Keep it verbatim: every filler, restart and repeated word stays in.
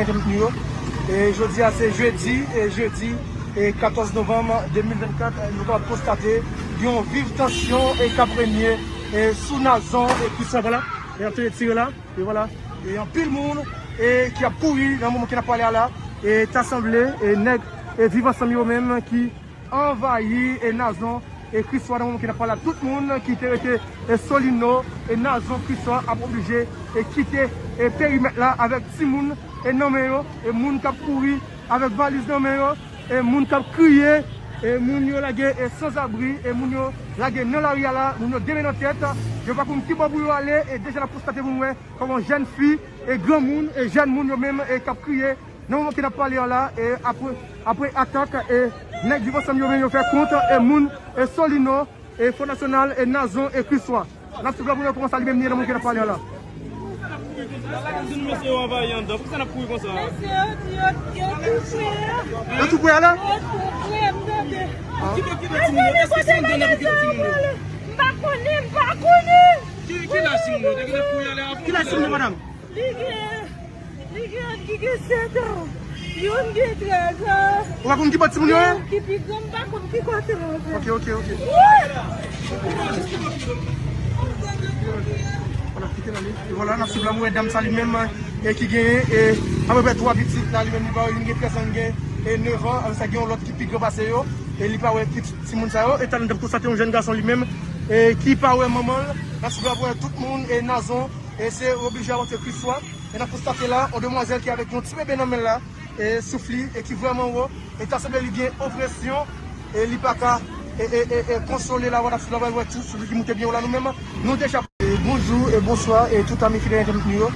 Entènot nou yo. E jodi a se jedi, e jedi, e katòz novanm de mil vennkat, nou kapab konstate yon viv tansyon e k ap renye e sou Nazon e Kriswa, vwala. E ap tire la, e vwala. E anpil moun e ki ap kouri nan moman ke n ap pale a la. E ta sanble e nèg e Viv Ansanm yo menm ki anvayi e Nazon e Kriswa nan moman ke n ap pale a. Tout moun ki te rete e Solino e Nazon Kriswa ap oblije e kite e perimèt la avèk timoun e nan men yo, e moun k ap kouri avèk valiz nan men yo, e moun k ap kriye, e moun yo lage e sanzabri, e moun yo lage nan lari a la, moun yo demen nan tèt. Yo pa konn ki bò pou yo ale, e deja n ap konstate pou n wè kòman jèn fi e granmoun e jèn moun yo menm e k ap kriye nan moman ke n ap pale a la, e apre, apre atak, e nèg Viv Ansanm yo menm yo fè kont e moun e Solino, e Fò Nasyonal, e Nazon, e Kriswa. N ap swiv la pou nou wè kòman sa li menm li ye nan moman ke n ap pale a la. Poukisa n ap kouri konsa? Poukisa n ap kouri konsa? Mesye, yo, yo, yo tou pre a. Yo tou pre a la? Yo tou pre, m tande. Ki bò, ki bò timoun yo? Èske se anndan n ap okipe timoun yo? M pa konnen, m pa konnen. Ki, ki laj timoun yo? Ki laj timoun yo, madanm? Li gen, li gen yonn ki gen sèt an, yonn gen trèz an. Ou pa konn ki bò timoun yo ye? Ki pi gran, m pa konn ki kote l anfèt. Ok, ok, ok. Vwala, kite l ale. E vwala, n ap swiv la pou wè dam sa li menm, e ki genyen, e, apeprè twa pitit la, li menm, li pa wè, youn gen trèz an, youn gen, e, nèf an, apre sa, gen yon lòt ki pi gran pase yo, e li pa wè pitit timoun sa yo, e talè n t ap konstate yon jèn gason li menm, e ki pa wè manman l, n ap swiv la pou wè tout moun, e Nazon, e se oblije avanse Kriswa. E n ap konstate la, yon demwazèl ki avèk yon ti bebe nan men l la, e souf li, e ki vrèman wo, e ta sanble li gen opresyon, e li pa ka, e, e, e, e konsole la, w ap sou la, w ap wè ti souf li ki moute byen wo la, nou menm, nou deja. E bonjou, e bonswa, e tout ami fidèl entènot nou yo.